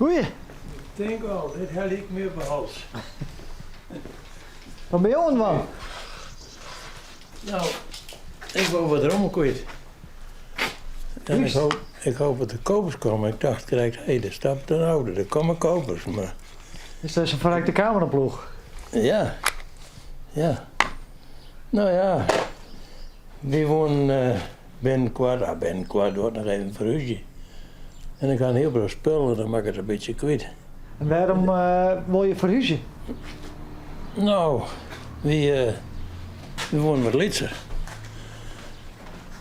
Goeie. Ik tink al, dit helje ik my op 'e hals. Wat binne jo oan it dwaan? No, ik wol wat rommel kwyt. En ik hoop, ik hoop dat der kopers komme. Ik tocht krekt, hé, der stapt in auto, der komme kopers. Mar... Is dat in ferrekte kameraploech? Ja, ja. No ja, wy woenen binnenkoart, ah, binnenkoart wol noch even ferhúzje. En ik ha in hiel protte spullen, dan moat ik it in bytsje kwyt. En wêrom wol je ferhúzje? No, wy, wy woenen wat lytser.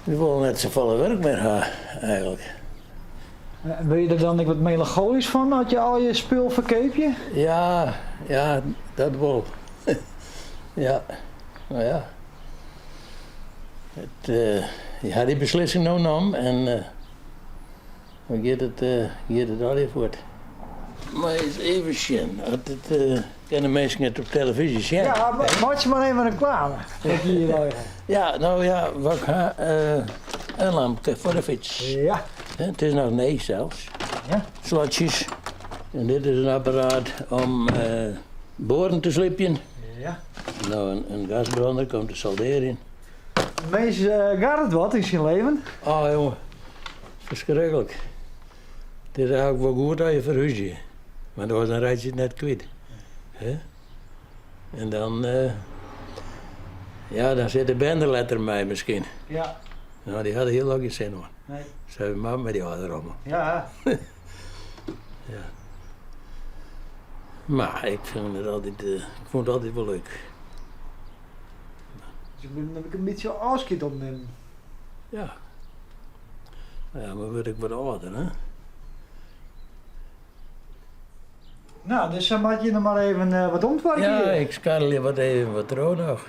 Wy wolle net safolle wurk mear ha, eigenlik. En wurde je der dan ek wat melancholysk fan as je al je spul ferkeapje? Ja, ja, dat wol. Ja, no ja. It, je ha dy beslissing no nommen en dan giet it, giet it allegear fuort. Mar ris even sjen, at it, kinne de minsken it op telefyzje sjen? Ja, meitsje mar even reklame. Ja, no ja, wat ik ha, in lampke foar de fyts. Ja. It is noch nij sels. Ja. Slotsjes. En dit is in apparaat om boaren te slypjen. Ja. No, in gasbrander om te soldearjen. Mins gaat it wat yn syn leven? Oh jonge, ferskriklik. It is eigenlik wol goed dat je ferhúzje, want oars dan reitsje je it net kwyt. Hè? En dan, ja, dan sit de bern der letter mei miskien. Ja. No, dy ha der hielendal gjin sin oan. Nee. Sy mar mei dy âlde rommel. Ja. Ja. Mar ik fyn it altyd, ik fûn it altyd wol leuk. Dus ik bin in bytsje ôfskied opnimmen. Ja. Ja, mar wurd ik wat âlder, hè? No, dus dan moatte je noch mar even wat omtwarkje. Ja, ik skarrelje wat even wat troch noch.